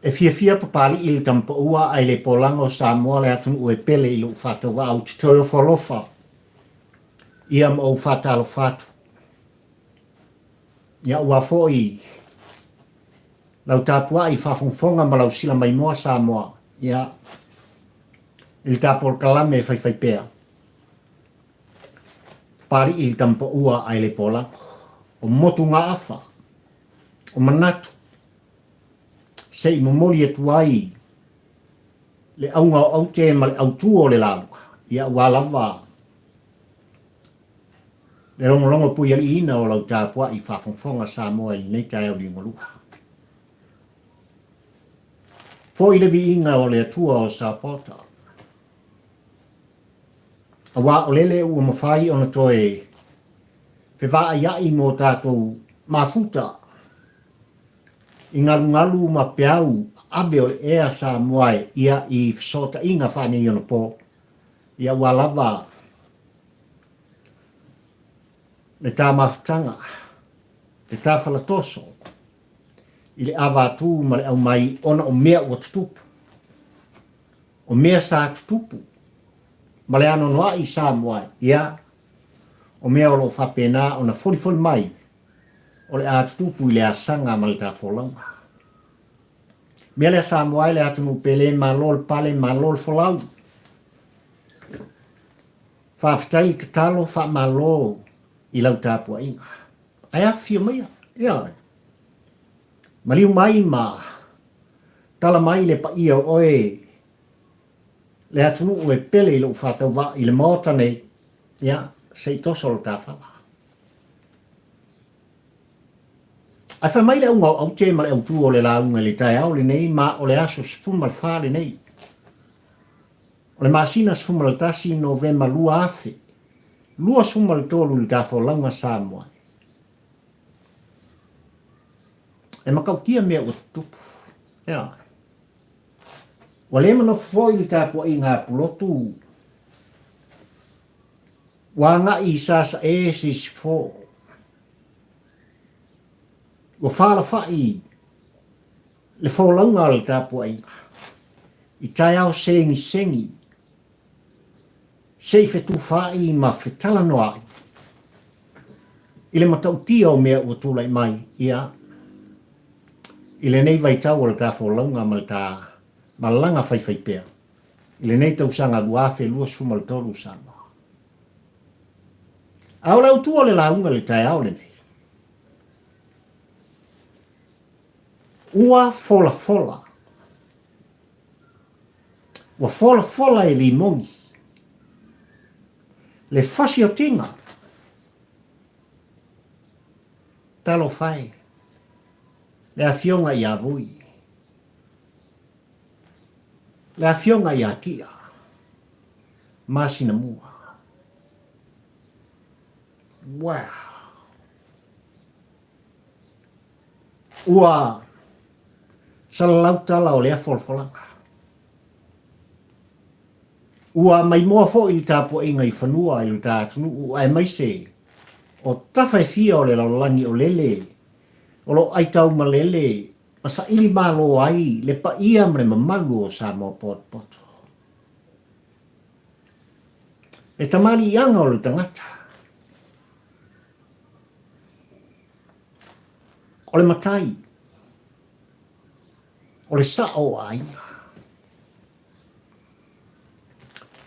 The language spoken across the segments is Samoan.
E fiafia Papali'i i le Tamapaua ae le polaga o Samoa le atunuu e pele i lou faatauvaa ou te toe ofo alofa ia ma ou faatalofa atu. Ia ua foi lau tapuai faafogafoga ma lau sila maimoa Samoa ia i le ta polokalame e faifaipea. Papali'i i le Tamapaua ae le polago. O motugaafa, o manatu, se i momoli atu ai le auga o aute ma le autu o le lauga, ia aua lava le logologo puialiiina o lau tapuai faafogafoga Samoa i lenei taeao liugalua. Foi le viiga o le Atua o Sapota, aua o lele ua mafai ona toe fevaaiai mo tatou mafuta i galugalu ma peau ave o le ea Samoa e ia i fesootaiga faaneionapo, ia ua lava le ta mafutaga, le ta falatoso i le ava atu ma le aumai ona o mea ua tutupu, o mea sa tutupu ma le anoanoai i Samoa e ia o mea o lo o faapena ona folifoli mai o le a tutupu i le asaga ma le ta folauga. Mea lea Samoa e le atunuu pele, malo le pale, malo le folau. Faafetai le tatalo, faamalo i lau tapuaiga. Ae afifio maia, ioe. Maliu mai ma tala mai le paia o oe le atunuu e pele i lou faatauvaa i le Maota nei, ia, se i toso lo ta fala. Ae fai mai le auga o aute ma le autu o le lauga i le taeao lenei ma o le aso 14 lenei o le masina 11 Novema 2023 i le ta folauga Samoa. E matautia mea ua tutupu. Ioe. Ua le manofo foi le tapuaiga a Pulotu. Ua agai i Sasae se isi fo. Ua faalafai le folauga a le tapuaiga i taeao segisegi se i fetufaai ma fetalanoaai i le matautia o mea ua tulai mai, ia, i lenei vaitau o le ta folauga ma le ta malaga faifaipea i lenei tausaga 2023 Samoa. A o le autu o le lauga i le taeao lenei, ua folafola, ua folafola e Limoni le fasiotiga, talofa e, le Afioga ia Vui, le Afioga ia Tia, Masinamua. Wow! Ua salalau tala o lea folafolaga. Ua maimoa foi le tapuaiga i fanua i lo ta atunuu aemaise o tafa e fia o le lalolagi o lele o lo o aitaumalele ma saili malo ai le paia ma le mamalu o Samoa potopoto. Le tamaliiaga o le tagata. O le matai. O le sao o aiga.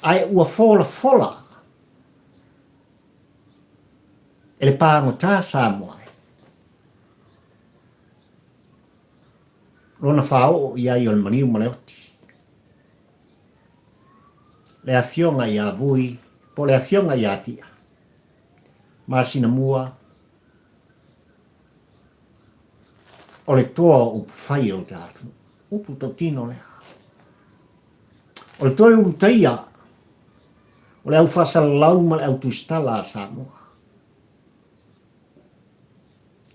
Ae ua folafola e le pagota Samoa e lona faaoo i ai o le maliu ma le oti. Le afioga ia Vui po o le afioga ia Tia. Masina mua o le toa o upufai o le ta atunuu. Upu tautino lea. O le toe ulutaia o le au faasalalau ma le au tusitala a Samoa.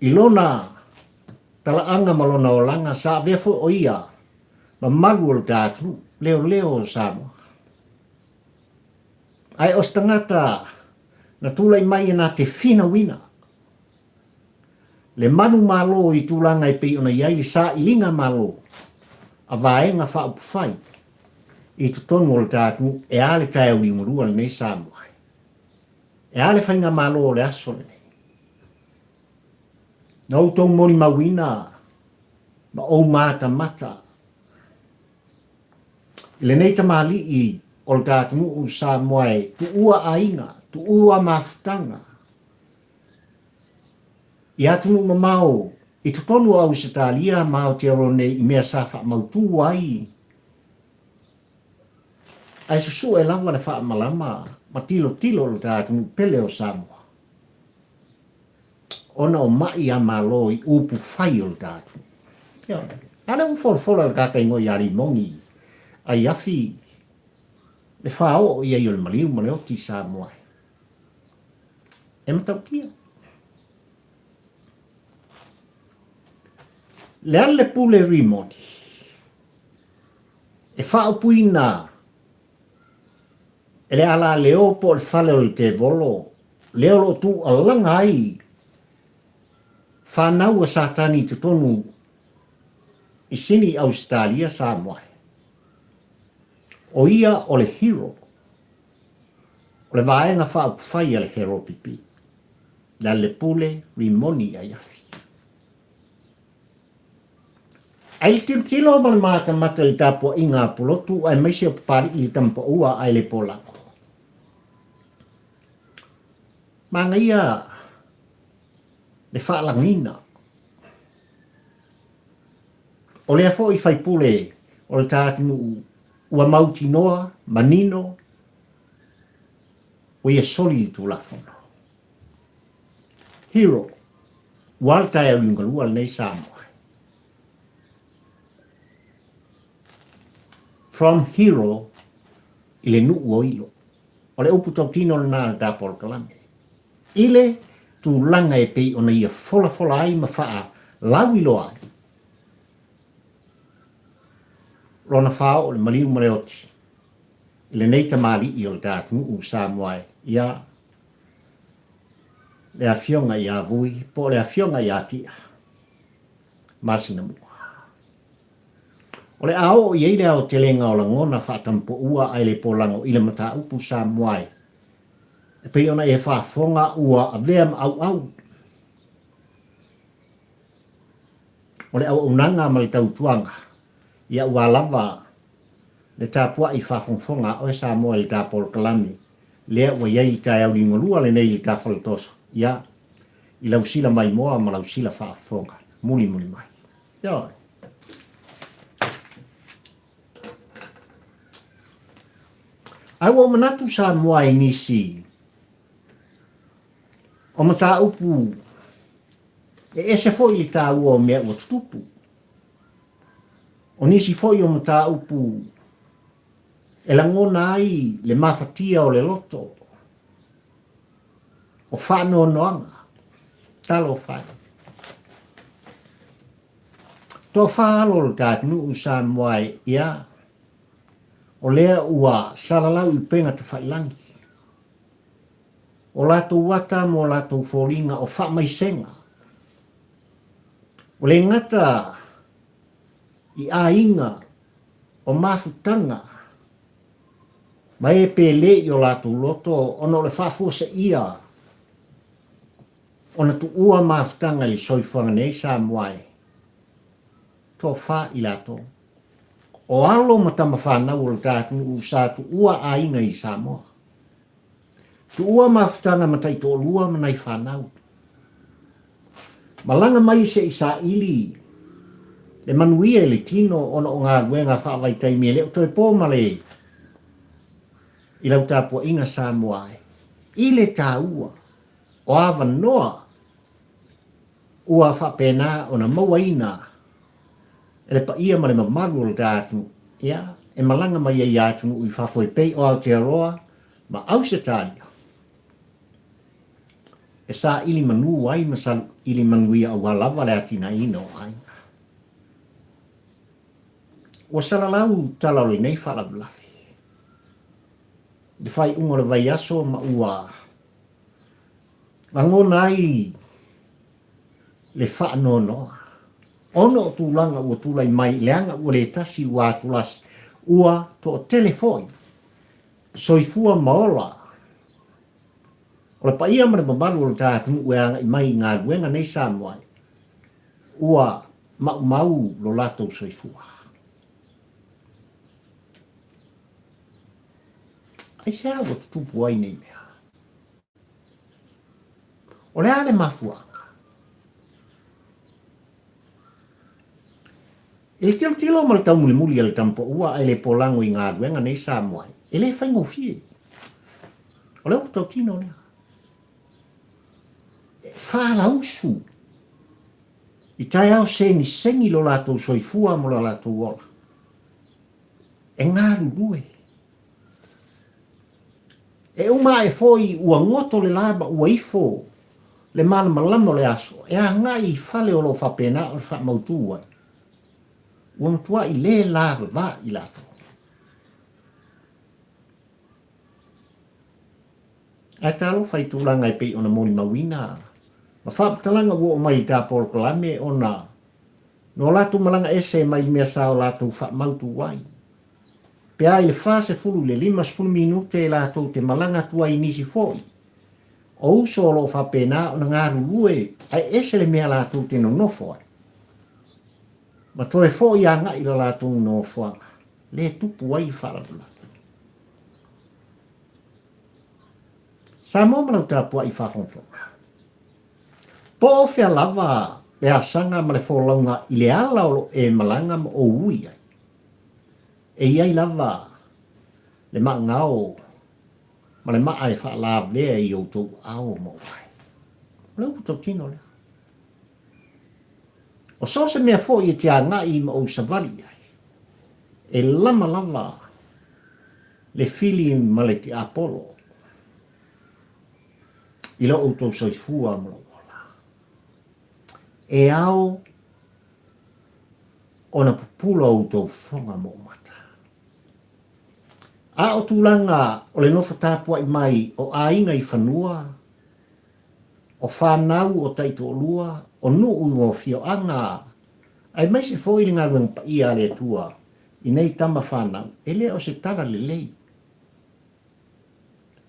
I lona talaaga ma lona olaga sa avea foi o ia ma malu o le ta atunuu, leoleo o Samoa. Ae o se tagata na tulai mai e na te finauina le manumalo i tulaga e pei ona i ai le sailiga malo. a Vaega Faaupufai i totonu o le ta atunuu, e a le taeao liugalua lenei Samoa? E a le faigamalo o le aso lenei? Na outou molimauina ma ou matamata i lenei tamalii o le ta atunuu Samoa e tuua aiga, tuua mafutaga i atunuu mamao i totonu o Ausetalia ma Aotearoa nei i mea sa faamautu ai ae susue lava le faamalama ma tilotilo o le ta atunuu pele o Samoa ona o ma'i a Malo i upu fai o le ta atunuu. Ioe. A lea ua folafola e le tagata igoa ia Rimoni Aiafi le faaoo i ai o le maliu ma le oti i Samoa e matautia. Lealailepule Rimoni e faaupuina e le alaleo po o le fale o le tevolo lea o lo o tuualaga ai fanau a Satani i totonu i Sini i Ausetalia Samoa. O ia o le hero o le vaega faaupufai a le Heropipi, Lealailepule Rimoni Aiafi. Ai le tilotilo ma le matamata i le tapuaiga a Pulotu aemaise o Papali'i le Tamapaua ae le Polago. Manaia le faalagiina o lea foi faipule o le ta atunuu ua mautinoa, manino, ua ia soli le Tulafono. Hero, ua le taeao liugalua lenei Samoa. From hero i le nuu o Ilo. O le upu tautino lena a le ta polokalame. I le tulaga e pei ona ia folafola ai ma faalauiloa ai lona faaoo i le maliu ma le oti i lenei tamalii o le ta atunuu Samoa e ia le Afioga ia Vui po o le Afioga ia Tia Masinamua. O le a oo i ai le aotelega o lagona faatampoua ae le polago i le mataupu Samoa e e pei ona e faafofoga ua avea ma auau o le auaunaga ma le tautuaga ia ua lava le tapuai faafogafoga a oe Samoa i le ta polokalame lea ua i ai le taeao liugalua lenei i le ta faletoso, ia, i lau sila maimoa ma lau sila faafofoga mulimuli mai. Ioe. Ae ua ou manatu Samoa i nisi o mataupu e ese foi le taua o mea ua tutupu. O nisi foi o mataupu e lagona ai le mafatia o le loto, o faanoanoaga. Talofa e. Toafa alo o le ta atunuu Samoa e, ia, o lea ua salalau i upega tafailagi. O latou ata ma o latou foliga o faamaisega. Ua le gata i aiga o mafutaga ma e pele i o latou loto ona o le faafuaseia ona tuua mafutaga i le soifuaga nei Samoa e tofa i latou. O alo ma tama fanau o le ta atunuu sa tuua aiga i Samoa. Tuua mafutaga ma taitoalua ma nai fanau. Malaga mai se i saili le manuia i le tino ona o galuega faavaitaimi e le o toe po ma le i lau tapuaiga Samoa ai. I le taua o avanoa ua faapena ona mauaina e le paia ma le mamalu o le ta atunuu, ia, e malaga mai ai ia atunuu i fafo e pei o Aotearoa ma Ausetalia, e saili manu ai ma saili manuia aua lava le atinaeina o aiga. Ua salalau tala o lenei faalavelave i le faaiuga o le vaiaso ma ua lagona ai le faanoanoa. Ona o tulaga ua tulai mai leaga ua le tasi ua atulasi, ua toatele foi soifua ma ola o le paia ma le mamalu o le ta atunuu e agai mai i galuega nei Samoa ai, ua maumau lo latou soifua. Aisea ua tutupu ai nei mea? O le a le mafuaaga? I le tilotilo ma le taumulimuli a le tamapoua ae le polago i galuega nei Samoa ai, e le faigofie. O le upu tautino lea. E faalausu i taeao segisegi lo latou soifua ma lo latou ola. E galulue. E uma ae foi ua goto le la ma ua ifo le malamalama o le aso e agai i fale o lo o faapena ona faamautu ai. Ua matuai le lavava i latou. Ae talofa i tulaga e pei ona molimauina ma faamatalaga ua oo mai i ta polokalame ona no latou malaga ese mai le mea sa o latou faamautu ai. Pe a i le 40 i le 50 minute latou te malaga atu ai i nisi foi o uso o lo o faapena ona galulue ae ese le mea latou te nonofo ai ma toe foi agai i lo latou nofoaga le tupu ai faalavelave. Samoa ma lau tapuai faafogafoga. Po o fea lava le asaga ma le folauga i le ala o lo o e malaga ma ou ui ai, E i ai lava le maagao ma le maa e faalavea i outou aao ma ou vae. O le upu tautino lea. O so o se mea foi e te agai ma ou savali i ai, e lama lava le fili ma le tiapolo i lo outou soifua ma lou ola. E ao ona pupula outou fofoga ma ou mata. A o tulaga o le nofo tapuai mai o aiga i fanua, o fanau o taitoalua, o nuu o afioaga, aemaise foi le galuega paia a le Atua i nei tama fanau, e le o se tala lelei.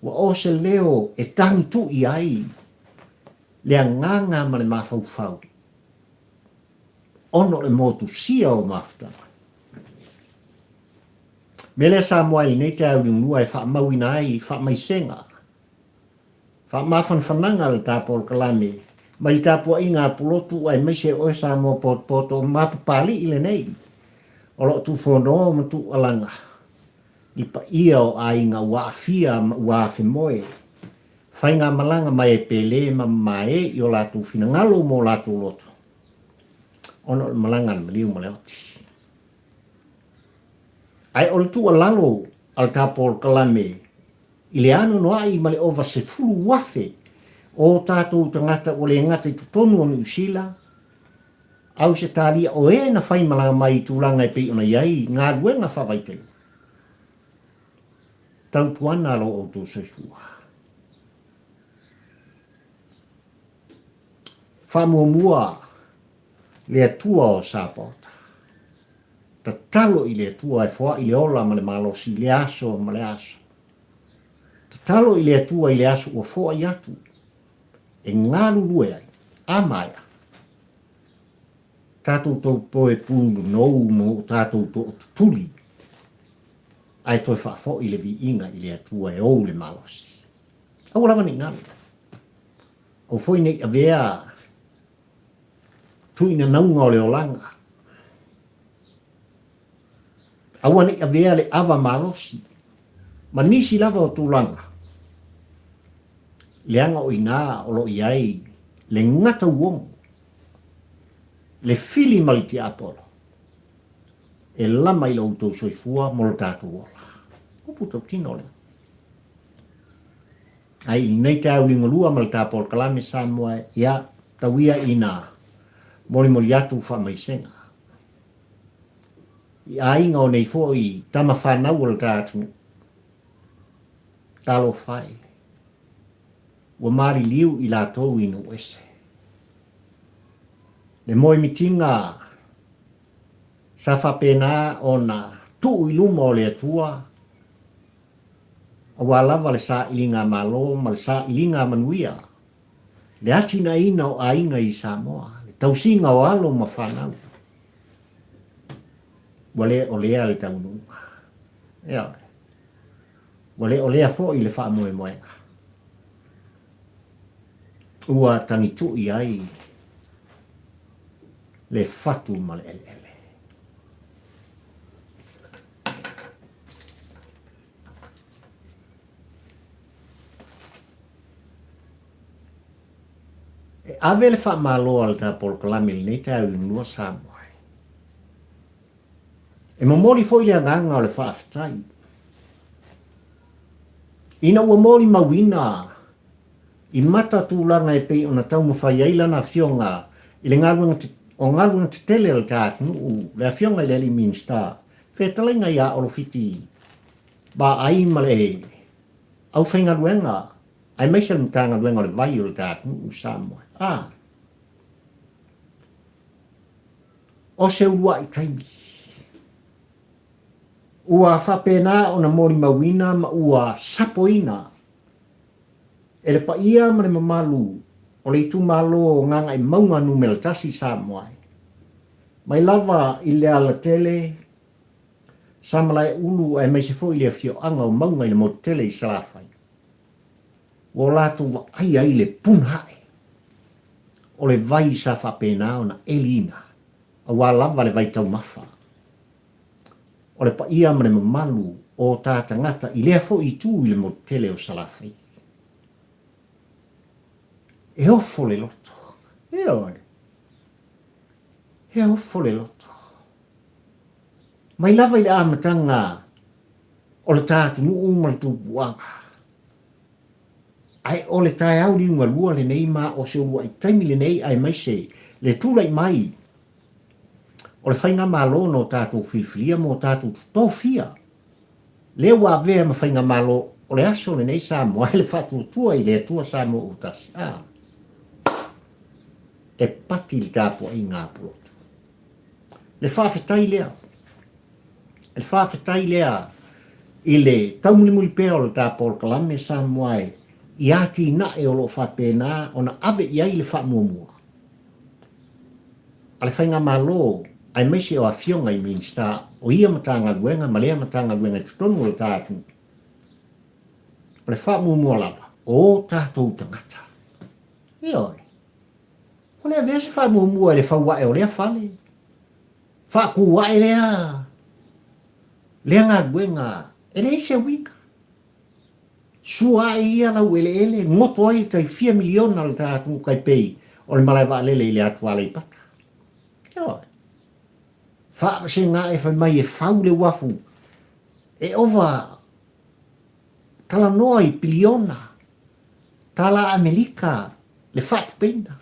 Ua o se leo e tagitu'i ai le agaga ma le mafaufau ona o le motusia o mafutaga. Mea lea Samoa i lenei taeao liunua e faamauina ai faamaisega, faamafanafanaga a le ta polokalame mai le tapuaiga a Pulotu aemaise oe Samoa potopoto o Mapapali'i lenei o lo o tuufono ma tuualaga i paia o aiga ua aafia ma ua afemoe faigamalaga mai e pele ma mamae i o latou finagalo ma o latou loto ona o le malaga a le maliu ma le oti. Ae o le tuualalo a le ta polokalame i le anoanoai ma le ova 10,000 o tatou tagata ua le gata i totonu o Niu Sila, Ausetalia o e na fai malaga mai i tulaga e pei ona i ai galuega faavaitaimi. Tautuana lo outou soifua. Faamuamua le Atua o Sapaota. Tatalo i le Atua e foai le ola ma le malosi i le aso ma le aso. Tatalo i le Atua i le aso ua foai atu e galulue ai, a maea. Tatou tou toe pulunou ma o tatou tootutuli, ae toe faafoi le viiga i le Atua e ou le malosi. Aua lava ne i galo. Aua foi ne i avea tuinanauga o le olaga. Aua ne i avea le ava malosi ma nisi lava o tulaga, leaga o i ina o lo o i ai le gatauogo, le fili ma le tiapolo e lama i lo outou soifua mo lo tatou ola. Upu tautino lea. Ai i lenei taeao liugalua ma le ta polokalame Samoa, ia, tau ia ina molimoli atu faamaisega i aiga o nei foi tama fanau o le ta atunuu. Talofa e, ua maliliu i latou i nuu ese. Le moemitiga. Sa faapena ona tuu i luma o le Atua aua lava le sailiga malo ma le sailiga manuia, le atinaeina o aiga i Samoa, le tausiga o alo ma fanau. Ua le o lea le taunuuga. Ioe. Ua le o lea foi le faamoemoega. Ua tagitui ai le fatu ma le eleele. E ave le faamalo a le ta polokalame i lenei taeao i Unua Samoa. E momoli foi le agaga o le faafetai ina ua molimauina i mata tulaga e pei ona taumafai ai lana afioga i le galuega o galuega tetele a le ta atunuu, le afioga i le alii Minisita, fetalaiga ia Olo Fiti Vaai ma le aufaigaluega aemaise le Matagaluega o le Vai o le ta atunuu Samoa. A o se uluai taimi ua faapena ona molimauina ma ua sapoina E le paia ma le mamalu o le itumalo o Gagaemauga Numera 1 Samoa e, mai lava i Lealatele, Samalaeulu aemaise foi le afioaga o Mauga i le motu tele i Salafai, ua o latou vaaia ai le puna ae o le vai sa faapena ona eliina aua lava le vaitaumafa o le paia ma le mamalu o ta tagata i lea foi itu i le motu tele o Salafai. E ofo le loto. Ioe. E ofo le loto. Mai lava i le amataga o le ta atunuu ma le tupuaga. Ae o le taeao liugalua lenei ma o se uluai taimi lenei aemaise le tulai mai o le faigamalo na o tatou filifilia ma o tatou tofia, lea ua avea ma faigamalo o le aso lenei Samoa e le faatuatua i le Atua Samoa ua tasi. A, e pati le tapuaiga a Pulotu. Le faafetai lea, le faafetai lea i le taumulimuli pea o le ta polokalame Samoa e i atinae o lo o faapena ona ave i ai le faamuamua. a le Faigamalo aemaise o Afioga i Minisita o ia Matagaluega ma lea Matagaluega i totonu o le ta atunuu, o le faamuamua lava o o tatou tagata. Ioe. Ua le avea se faamuamua i le fau ae o lea fale, faatu ae lea, lea galuega, e leai se uiga. Sua ae ia laueleele, goto ai le tai fia miliona o le ta atunuu tai pei o le malae vaalele i le atu Aleipata. Ioe. Faavasega ae fai mai e fau le uafu e ova talanoa i piliona tala Amelika le faatupeina.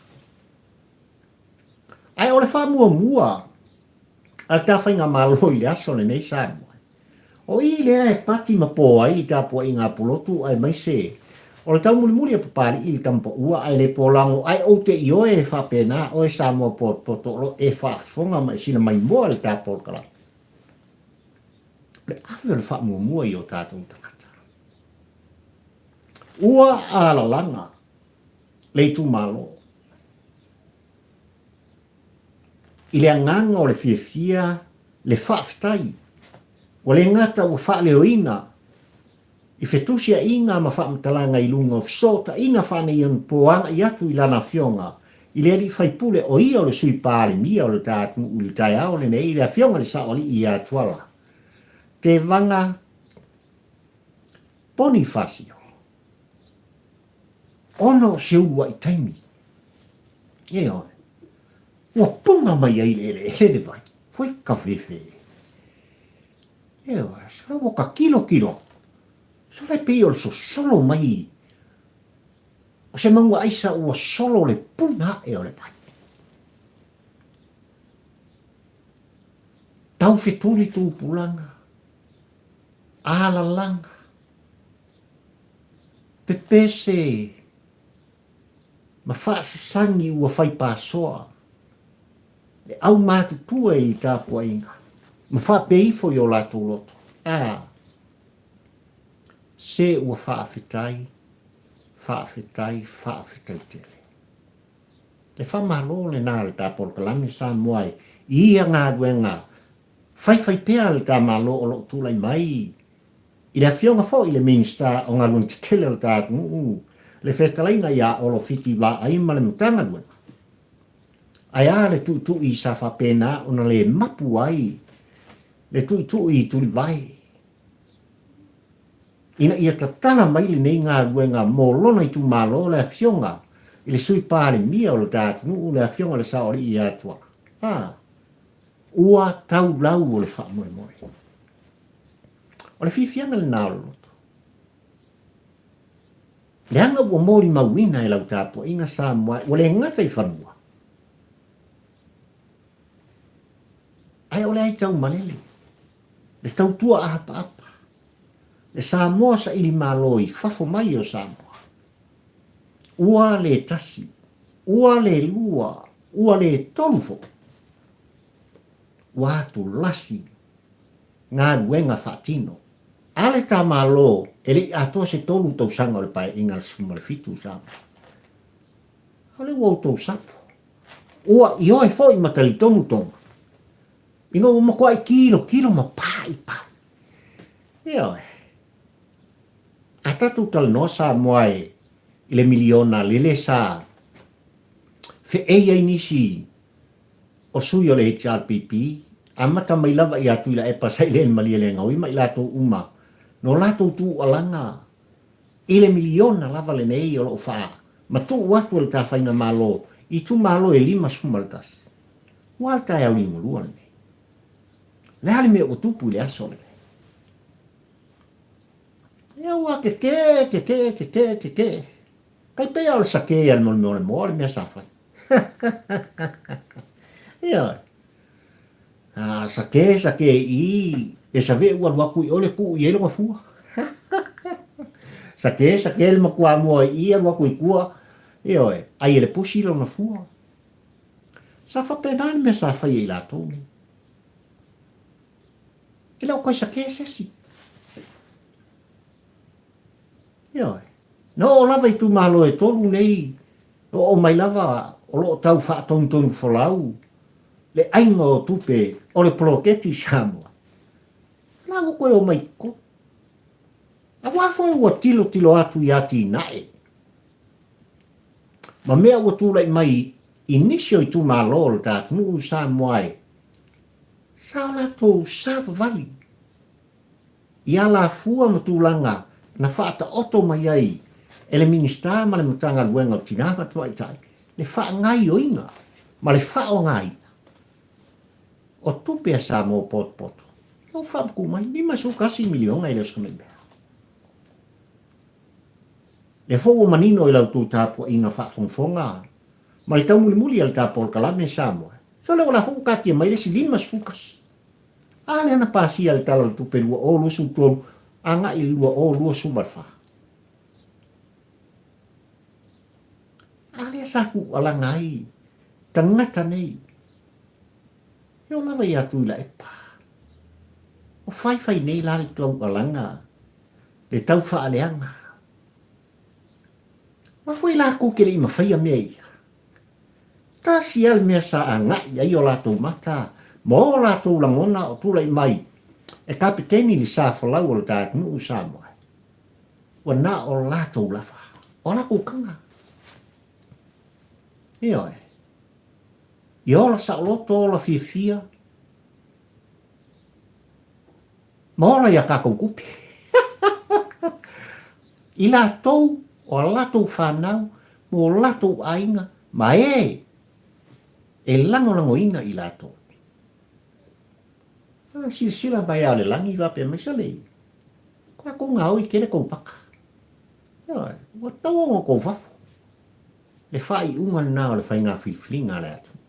Ae o le faamuamua a le ta faigamalo i le aso lenei Samoa, O i lea e pati ma po ai le tapuaiga a Pulotu aemaise o le taumulimuli a Papali'i i le tamapaua ae le polago ae ou te ioe e faapena oe Samoa potopoto o lo e faafofoga ma e sila maimoa le ta polokalame. O le ave o le faamuamua i o tatou tagata. Ua alalaga le itumalo i le agaga o le fiafia le faafetai, ua le gata ua faaleoina i fetusiaiga ma faamatalaga i luga o fesootaiga faaneionapo agai atu i lana Afioga i le Alii Faipule o ia o le Sui Palemia o le ta atunuu i le taeao lenei, le Afioga i le Saoalii ia Tuala Tevaga Ponifasio. Ona o se uluai taimi, ioe, ua puna mai ai le eleele le vai. Foi ka fefe. Ioe, sa ua ka kilokilo aku. Sa le pei o le sosolo mai o se mauga aisa ua solo le puna ae o le vai. Tau fetuli tupulaga, alalaga, pepese ma faasasagi ua fai pasoa le aumatutua i le tapuaiga. Ma faapea ifo i o latou loto, A! Se ua faafetai, faafetai, faafetai tele. Le faamalo lena a le ta polokalame Samoa i ia galuega faifai pea a le ta Malo o lo o tulai mai i le Afioga foi i le Minisita o Galuega Tetele o le ta atunuu, le fetalaiga ia Olo Fiti Vaai ma le Matagaluega. Ae a le tuitui sa faapena ona le mapu ai le tuitui i Tulivae ina ia tatala mai lenei galuega mo lona itumalo le Afioga i le Sui Palemia o le ta atunuu le Afioga i le Saoalii ia Tuala. A, ua tau lau o le faamoemoe. O le fiafiaga lena o le loto. Leaga ua molimauina e lau tapuaiga Samoa ua le gata i fanua, ae o le aitaumalele, le tautua apaapa, le Samoa saili malo i fafo mai o Samoa. Ua le tasi, ua le lua, ua le tolu foi. Ua atulasi galuega faatino a le ta Malo e le i atoa se tolu tausaga o le Paeaiga 17 i Samoa. A o lea ua outou sapo. Ua ioe foi ma talitonu Tonga ina ua matuai tilotilo ma paipai. Ioe. A tatou talanoa Samoa e i le miliona lele sa feei ai nisi o sui o le HRPP, amata mai lava ia Tuilaepa Sailele Malielegaoi ma i latou uma no latou tuualaga i le miliona lava lenei o lo o faamatuu atu e le ta faigamalo i itumalo e 51. Ua a le taeao liugalua lenei? Le a le mea ua tupu i le aso lenei? Ia ua kekē, kekē, kekē, kekē. Tai pei lava o le sake a le molemole moa le mea sa fai. Ioe. A sake, sake i e saveʻu alu atu i o le tuu i ai lona fua. Sake, sake le matua moa i i alu atu i tua, ioe, ai e le pusi lona fua. Sa faapena le mea sa fai e i latou nei. E le o toe sake se isi. Ioe. Na oo lava i itumalo e tolu nei, oo mai lava o lo o tau faatonutonu folau le aiga o tupe o le poloketi i Samoa. O la ua toe omai i totonu. Aua foi ua tilotilo atu i atinae ma mea ua tulai mai i nisi o itumalo o le ta atunuu i Samoa e sa o latou savavali i alafua ma tulaga na faataoto mai ai e le Minisita ma le Matagaluega o Tina ma Tamaitai le faagaioiga ma le faaaogaina o tupe a Samoa potopoto. Ia ua faamatuu mai, $51 miliona e le o se tameamea. Lea foi ua manino i la outou tapuaiga faafogafoga ma le taumulimuli a le ta polokalame Samoa, sole o la foi ua taatia mai le isi 51. A lea na pasia le Tala o le Tupe 2023 agai i le 2024. A lea sa tuualaga ai tagata nei e oo lava ia Tuilaepa. O faifai nei la le taualaga, le tau faaleaga. Aua foi latou te le i mafaia mea ia. Tasi lava le mea sa agai i ai o latou mata ma o latou lagona o tulai mai e Kapeteni le sa folau o le ta atunuu Samoa. Ua na o latou lava, o latou taga. Ioe. Ia ola saoloto, ola fiafia, ma ola i a tatou tupe. I latou, o a latou fanau, ma o latou aiga, ma e e lagolagoina i latou. A silasila mai a o le lagi faapea mai, Sole, tatou gaoi tele tou paka. Ioe, ua tatau ona outou fafo. Le faaiuga lena o le faiga filifiliga a le atunuu.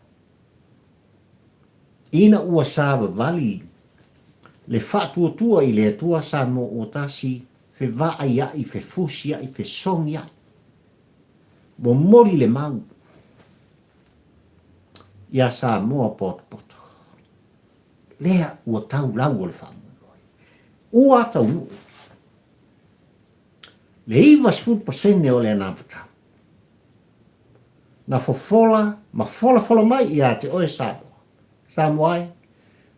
Ina ua savavali le faatuatua i le Atua Samoa ua tasi, fevaaia'i, fefusia'i, fesogia'i, momoli le mau iā Samoa potopoto. Lea ua tau lau o le faamoemoe. Ua taunuu le 90% o le anavatau na fofola ma folafola mai ia te oe Samoa. Samoa e,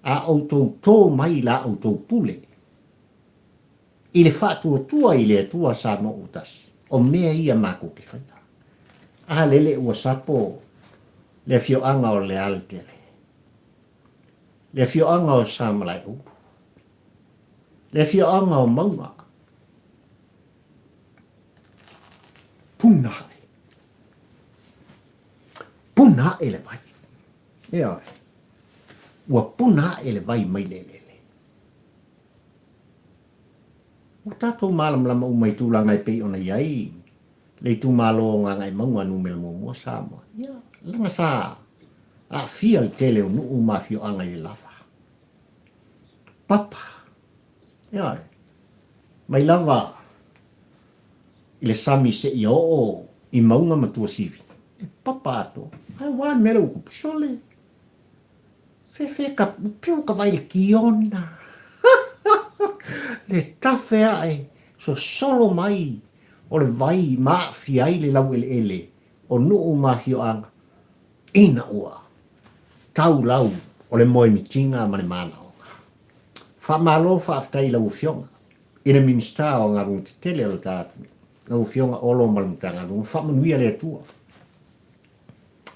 a outou tō mai la outou pule i le faatuatua i le Atua Samoa ua tasi, o mea ia matou te faia. A lele ua sapo le afioaga o Lealatele, le afioaga o Samalaeulu, le afioaga o Mauga, puna ae, puna ae le vai. Ioe, ua puna ae le vai mai le eleele. Ua tatou malamalama uma i tulaga e pei ona i ai le itumalo o Gagaemauga numera muamua Samoa. Ia, leaga sa aafia le tele o nuu ma afioaga i le lava. Papa. Ioe. Mai lava i le sami seia oo i mauga ma Tuasivi, e papa atoa. Ae ua a le mea lea ua tupu? Sole! Fefe ka, piu ka vai le kiona. Le tafe ae sosolo mai o le vai ma aafia ai le laueleele o nuu ma afioaga ina ua tau lau o le moemitiga ma le manaoga. Faamalo faafetai i lau Afioga i le Minisita o Galuega Tetele o le ta atunuu, lau Afioga Olo ma le Matagaluega, faamanuia le Atua.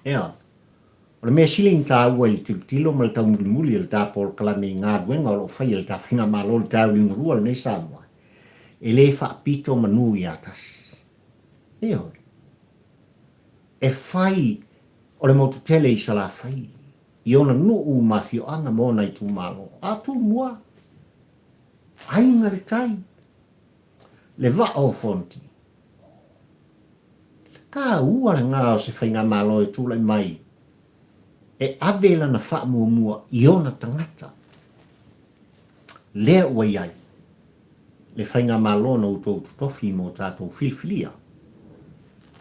Ea, o le mea sili ona taua i le tilotilo ma le taumulimuli o le ta polokalame i galuega o lo o faia e le ta Faigamalo i le taeao liugalua lenei Samoa, e le faapito manu ia tasi. Ioe. E fai o le motu tele i Salafai, i ona nuu ma afioaga ma ona itumalo. A Tumua, aiga le tai, le vaa o Fonoti. Le taua lena o se faigamalo e tulai mai e ave lana faamuamua i ona tagata. Lea ua i ai le faigamalo na outou totofi mo tatou filifilia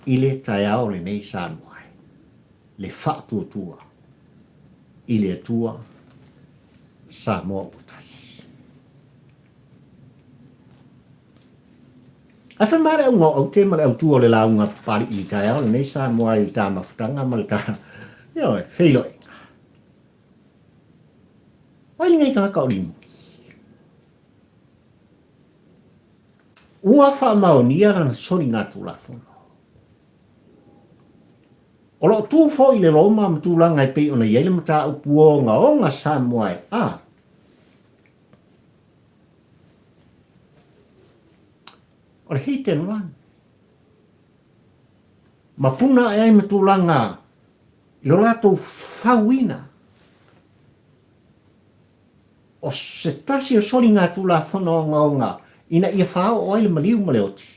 i le taeao lenei Samoa e, le faatuatua i le Atua Samoa ua tasi. Ae fai mai le auga o aute ma le autu o le lauga Papali'i i le taeao lenei Samoa i le ta mafutaga ma le ta, ioe, feiloaiga. O ai lenei tagata o Limoni? Ua faamaonia lana soligatulafono. O lo o tu foi le Roma ma tulaga e pei ona i ai le mataupu ogaoga Samoa e a. O le hit and run. Ma puna ae ai ma tulaga i lo latou fauina o se tasi o soligatulafono ogaoga ina ia faaoo ai le maliu ma le oti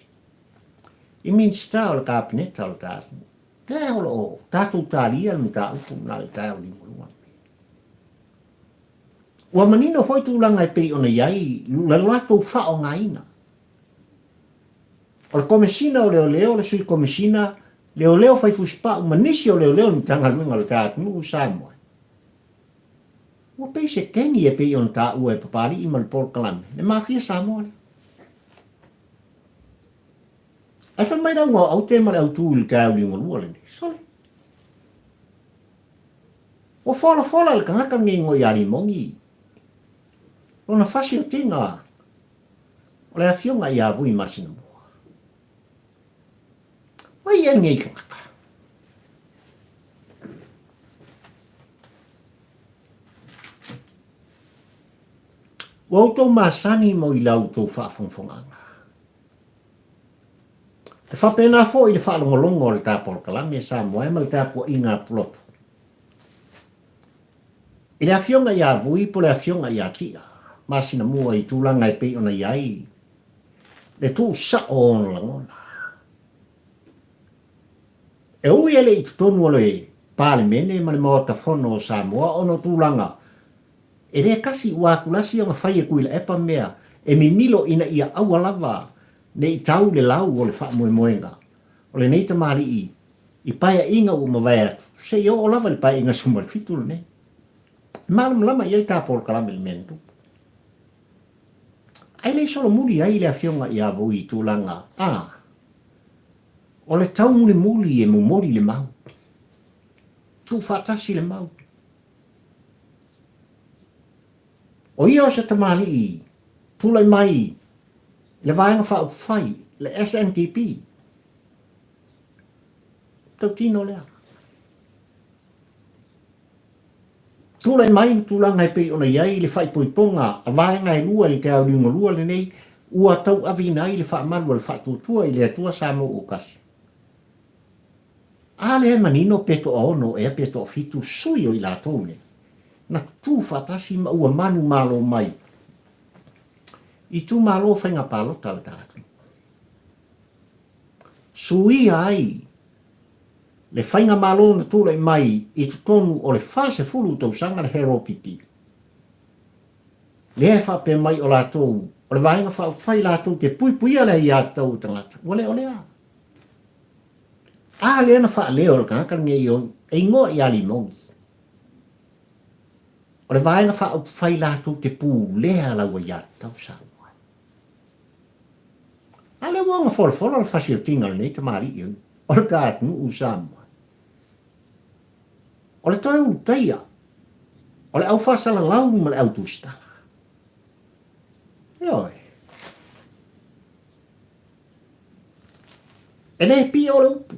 i Minisita o le Kapeneta o le ta atunuu. Lea o lo o tatou talia le mataupu lena i le taeao liugalua lenei. Ua manino foi tulaga e pei ona i ai le latou faaaogaina. O le Komesina o Leoleo, le Sui Komesina, Leoleo Fai Fusipau ma nisi o Leoleo o le Matagaluega o le Ta Atunuu o Samoa. Ua pei se keni e pei ona taua e Papali'i ma le polokalame, le Mafia Samoa lea. Ae fai mai le auga o Aute ma le Autu i le taeao liugalua lenei. Sole! Ua folafola e le tagata lenei igoa ia Limoni lona fasiotiga o le afioga ia Vui Masinamua. O ai ea lenei tagata? Ua outou masani mo i la outou faafogafogaaga. E faapena foi le faalogologo o le ta polokalame Samoa e ma le tapuaiga a Pulotu. I le afioga ia Vui po le afioga ia Tia, masina mua i tulaga e pei ona i ai le tuusao o ona lagona. E ui e le i totonu o le Palemene ma le Maota Fono o Samoa ona o tulaga e le kasi ua atulasi ona fai e Tuilaepa mea e mimilo ina ia aua lava Ne i tau le lau o le faamoemoega o lenei tamalii i paeaiga ua mavae atu, seia oo lava i le paeaiga 17 lenei. E malamalama i ai ta polokalame i le mea na tupu. Ae le i solomuli ai le afioga ia Vui i tulaga a o le taumulimuli e momoli le mau. Tuufaatasi le mau. O ia o se tamalii tulai mai i le Vaega Faaupufai, le SNDP. Tautino lea. Tulai mai le tulaga e pei ona i ai le faaipoipoga a vaega e lua i le taeao liugalua lenei ua tauaveina ai le faamalu a le Faatuatua i le Atua Samoa ua Kasi. A lea e manino pe toaono ea pe toafitu sui o i latou nei na tutu faatasi ma ua manumalo mai i itumalo faiga palota a le tatou. Suia ai le faigamalo na tulai mai i totonu o le 40 tausaga le HRPP. Lea e faapea mai o latou, o le Vaega Faaupufai latou te puipuia le aiatatau o tagata, ua le o lea. A lea na faaleo e le tagata lenei e igoa ia Limogi. O le Vaega Faaupufai latou te pulea lau aiatatau Samoa. A lea ua ona folafola le fasiotiga o lenei tamalii o le ta atunuu Samoa. O le toe ulutaia o le au faasalalau ma le au tusitala. Ioe. E le pio le upu.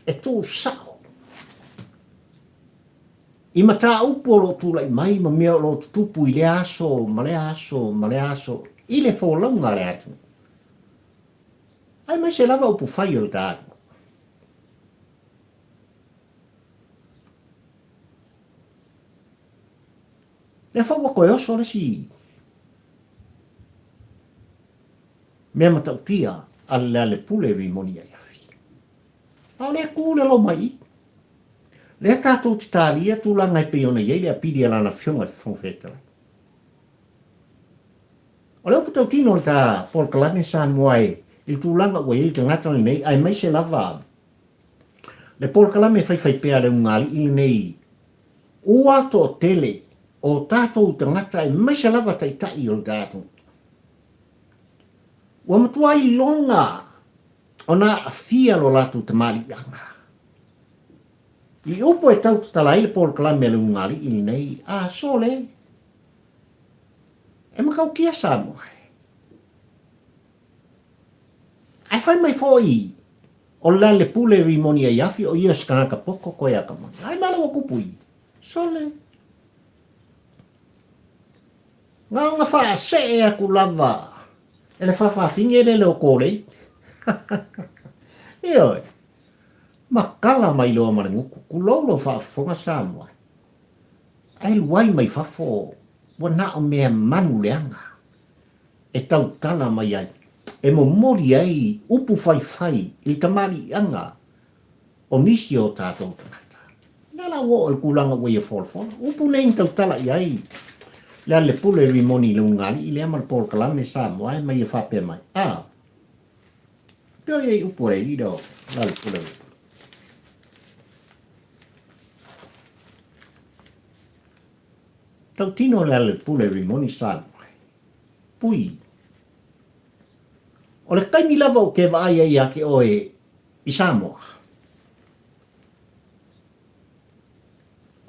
E tuu sao. I mataupu o lo o tulai mai ma mea o lo o tutupu i lea aso ma lea aso ma lea aso i le folauga a le atunuu, aemaise lava upufai o le ta atunuu. Lea foi ua toe oso le isi mea matautia a le Lealepule Rimoni Aiafi. A o lea e tu le loma i i. Lea tatou te talia tulaga e pei ona i ai le apili a Lana Afioga i le Fofoga Fetalai. O le upu tautino o le ta polokalame Samoa e i le tulaga ua i ai le tagata lenei aemaise lava le polokalame faifaipea a le ulugalii lenei ua toatele o tatou tagata aemaise lava taitai o le ta atunuu ua matua iloga ona aafia lo latou tamaliiaga. I upu e tau tatala ai le polokalame a le ulugalii lenei, a sole, e matautia Samoa. Ae fai mai foi o le Lealepule Rimoni Aiafi o ia o se tagata poto koe atamai. Ai ma le ua tupu i sole. Na ona faasee atu lava e le faafafine lele o Kōlei. Ioe. Matala mai loa ma le gutu, tulou lou faafofoga Samoa. Ae luai mai fafo ua na o mea manu leaga e tautala mai ai, e momoli ai upu faifai i le tamaliiaga o nisi o tatou tagata. O lea la ua oo i le tulaga ua ia folafola. Upu nei na tautala i ai le Lepule Rimoni i le ulugalii lea ma le polokalame Samoa e ma ia faapea mai, A, pea o i upu a le alii lea o le Lepule Rimoni. Tautino le Lepule Rimoni Samoa. Pui. O le taimi lava ou te vaai ai ia te oe i Samoa,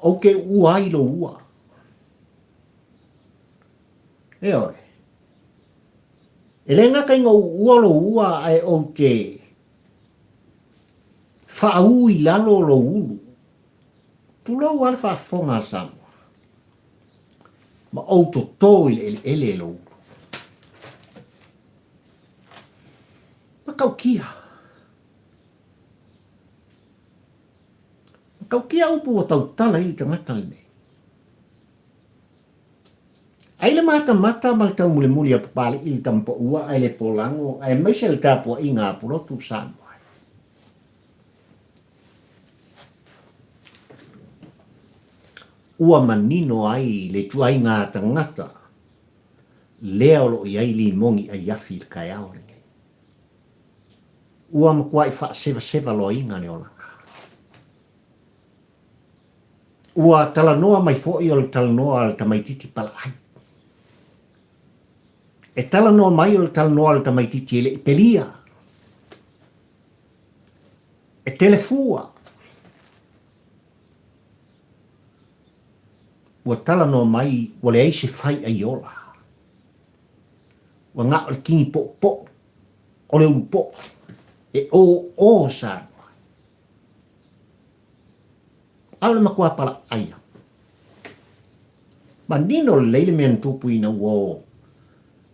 ou te uua ai lou ua. Ioe. E le gata ina ou uua lou ua ae ou te faaū i lalo lou ulu. Tulou lava le faafofoga a Samoa. Ma ou toto i le eleele e lou ulu. Matautia. Matautia upu ua tautala ai le tagata lenei. Ai le matamata ma le taumulimuli a Papali'i i le tamapaua ae le polago aemaise le tapuaiga a Pulotu Samoa. Ua manino ai le ituaiga tagata lea o lo o i ai limogi aiafi i le taeao lenei. Ua matuai faasevaseva loaina le olaga. Ua talanoa mai foi o le talanoa a le tamaititi palaai. E talanoa mai o le talanoa a le tamaititi e le i pelia. E tele fua. Ua talanoa mai ua leai se faiai ola. Ua na o le kini poupou o le ulupo'o e ō Samoa. A o le matua palaai lava. Manino lelei le mea na tupu ina ua o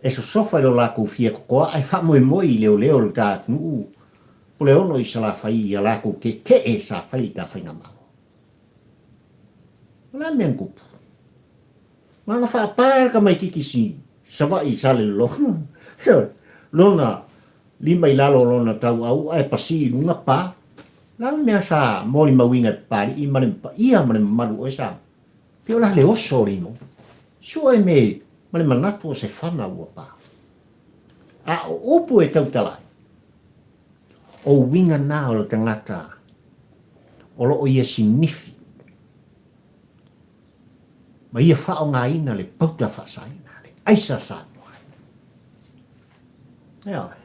e sosofa i lo latou fia totoa ae faamoemoe i leoleo o le ta atunuu Puleono i Salafai i a latou keke'e sa fai i le ta faigamalo. O le a le mea na tupu? Na ona faapa le tamaititi si Savaii i Salelologa, ioe, lona lima i lalo o lona tauau ae pasi i luga pa. O le a le mea sa molimauina e Papalii ma le paia ma le mamalu o oe Samoa? Pei o la le oso o le imoa. Sue me ma le manatu o se fana ua pa. A o upu e tautala ai, o uiga na o le tagata o lo o ia sinifi ma ia faaaogaina le pauta faasaina, le aisa Samoa. Ioe.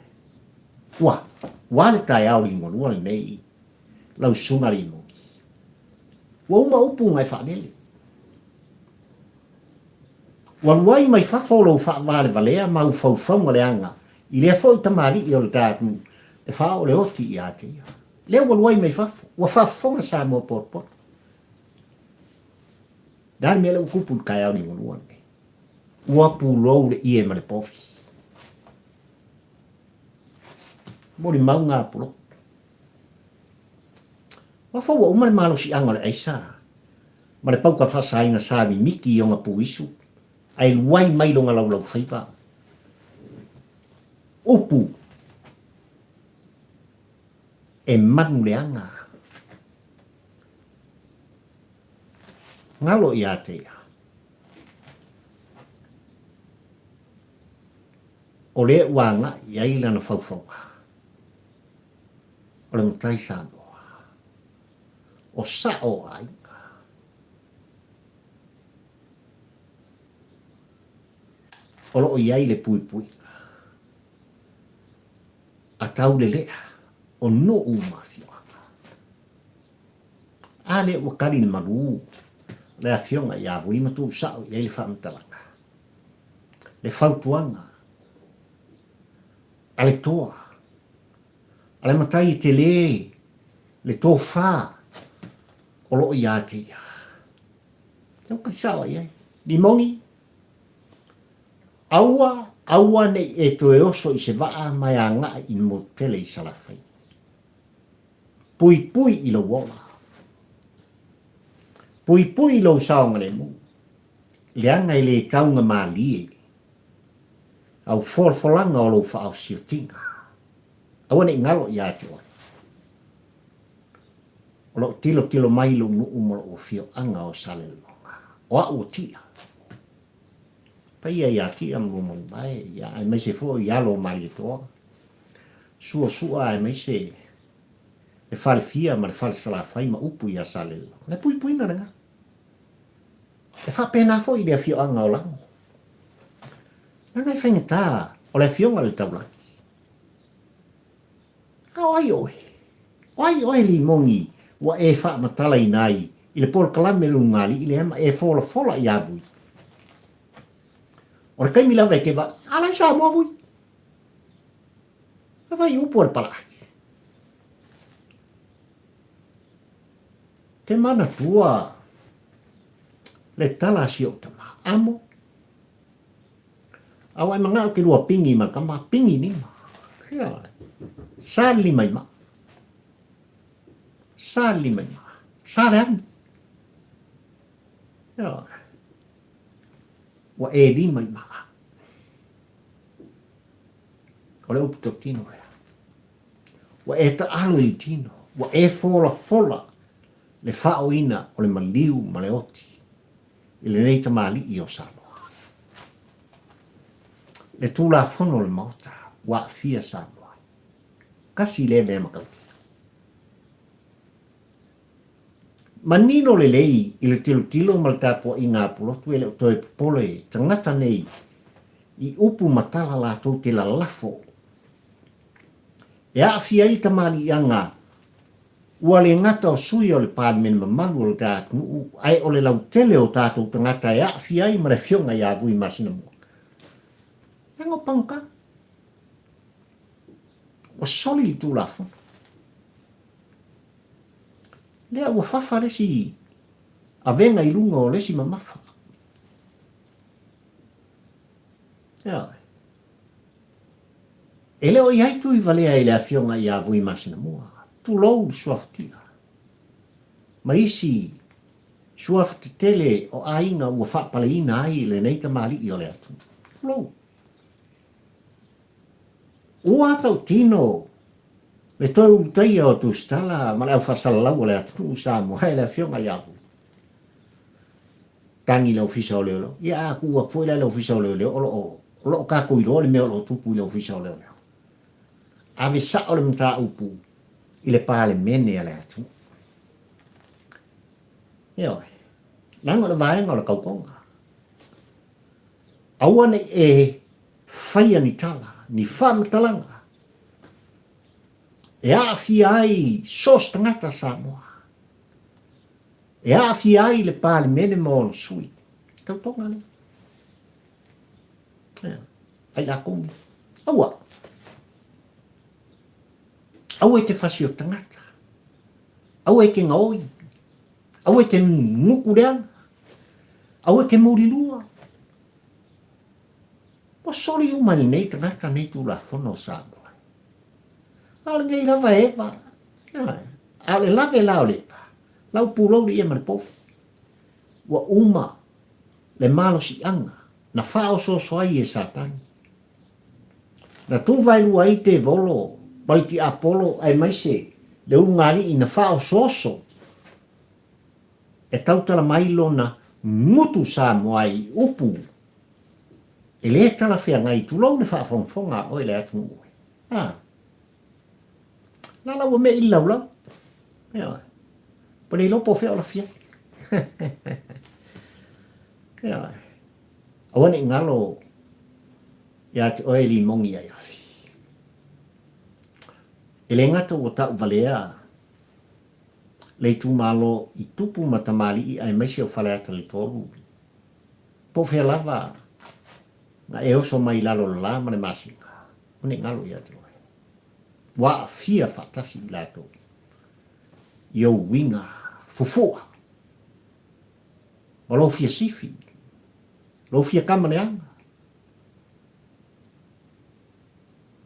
Ua, ua le taeao liugalua lenei lau susuga Limoni. Ua uma upu na e faalele. Ua luai mai fafo lou faavalevalea ma ufaufauga leaga i lea foi tamalii o le ta atunuu e faaoo le oti ia te ia. Lea ua luai mai fafo, ua faafofoga Samoa potopoto. Le a le mea lea ua tupu i le taeao liugalua lenei? Ua pulou le ie ma le povi. Molimauga a Puloku. Ua fou ua uma le malosiaga o le aisa ma le pauka faasaina sa mimiti i ona puisu ae luai mai lona laulaufaiva. Upu e manu leaga. Galo ia te ia. O lea ua agai i ai lana faufauga. O le matai Samoa. O sao o aiga. O lo o i ai le puipuiga a taulelea o nuu ma afioaga. A lea ua tali le malu le afioga ia Vui ma tuusao i ai le faamatalaga, le fautuaga a le toa, a le matai e tele le tofa o lo o ia te ia. Tau ka sao i ai. Limoni, aua, aua ne i e toe oso i se vaa ma e agai i le motu tele i Salafai. Puipui i lou ola. Puipui i lou saogalemu, leaga e le taugamalie au folafolaga o lou faaosiotiga. Aua ne i galo ia te oe. O lou tilotilo mai lou nuu ma lou afioaga o Salelologa. O au o Tia. Paia ia Tia ma Luamolimae, ia aemaise foi i alo o Malietoa. Suasua aemaise le falefia ma le falesalafai ma upu ia Salelologa. Le puipuiga lena. E faapena foi i le afioaga o Lago. Leaga e faigata o le afioga i le taulagi. A o ai oe? O ai oe Limoni ua e faamatalaina ai i le polokalame lugalii lea ma e folafola ia Vui? O le taimi lava e te va, a la e Samoa Vui. A fai upu a le palaai. Te manatua le tala a si ou tama, amo, a ua e manao ke lua pingi ma tama, pingi nima. Sa le lima i maa. Sa le lima i maa. Sa le amo. Ua e lima i maa. O le upu tautino lea. Ua e taalo i le tino, ua e folafola le faaoina o le maliu ma le oti i lenei tamalii o Samoa. Le Tulafono o le Maota ua aafia Samoa. Kasi lea mea matautia. Manino lelei i le tilotilo ma le tapuaiga a Pulotu e le o toe popole tagata nei i upu ma tala latou te lalafo e aafia ai le tamaliiaga ua le gata o sui o le Palemene mamalu o le ta atunuu ae o le lautele o tatou tagata e aafia ai ma le Afioga ia Vui Masinamua. Leaga o pagota. Ua soli le Tulafono. Lea ua fafa le isi avega i luga o le isi mamafa. Ioe. E le o i ai tui valea i le afioga ia Vui Masinamua, tulou le suafatia, ma isi suafa tetele o aiga ua faapaleina ai lenei tamalii o le atunuu. Tulou. Ua tautino le toe ulutaia o Tusitala ma le aufaasalalau o le atunuu i Samoa e le Afioga ia Vui. Tagi i le Ofisa o Leoleo. Ia a tuu atu foi la i le Ofisa o Leoleo, o lo o, o lo o tatou iloa le mea o lo o tupu i le Ofisa o Leoleo. Ave sao le mataupu i le Palemene a le atunuu. Ioe. Leaga o le vaega o le tautoga. Aua ne i e faia ni tala, ni faamatalaga e aafia ai so o se tagata Samoa, e aafia ai le Palemene ma ona sui. Tautoga lea. Ia, ai lakou nei. Aua. Aua e te fasi o tagata. Aua e te gaoi. Aua e te nuku leaga. Aua e te mulilua. Ua soli uma e lenei tagata nei Tulafono o Samoa. A o lenei lava e eva. A o le lave la o le eva, lau pulou le ia ma le povi. Ua uma le malosiaga na faaosooso ai e Satani. Na tuvaelua ai Tevolo ma le tiapolo aemaise le ulugalii na faaosooso e tautala mai lona gutu Samoa i upu e lē talafeagai, tulou le faafogafoga a oe le atunuu e. A. La la ua me'i le laulau. Ioe. Ua le iloa po o fea o lafi ai. Ioe. Aua ne i galo ia te oe limogi ai afi. E le gata ua tau valea le itumalo i tupu ma tamalii aemaise o Faleata le 3, po o fea lava na e oso mai i lalo o le la ma le masina, aua ne i galo ia te oe. Ua aafia faatasi i latou i ou uiga fufu'a ma lou fia sifi, lou fia kama leaga.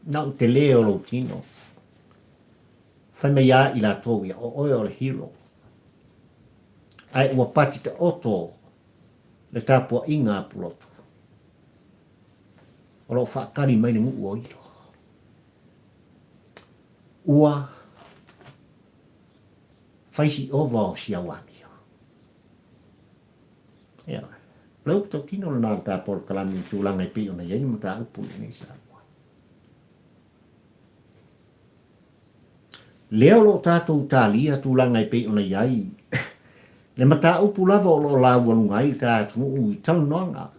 Na o tele o lou tino. Fai mai a i latou ia, o oe o le hero. Ae ua pati taoto le tapuaiga a Pulotu. O lo o faatali mai le nuu o Ilo. Ua fai si ova o si au amio. Ia, o le upu tautino lena o le ta polokalame i tulaga e pei ona i ai le mataupu i lenei Samoa. Lea o lo o tatou talia tulaga e pei ona i ai le mataupu lava o lo o laualuga ai le ta atunuu i talanoaga.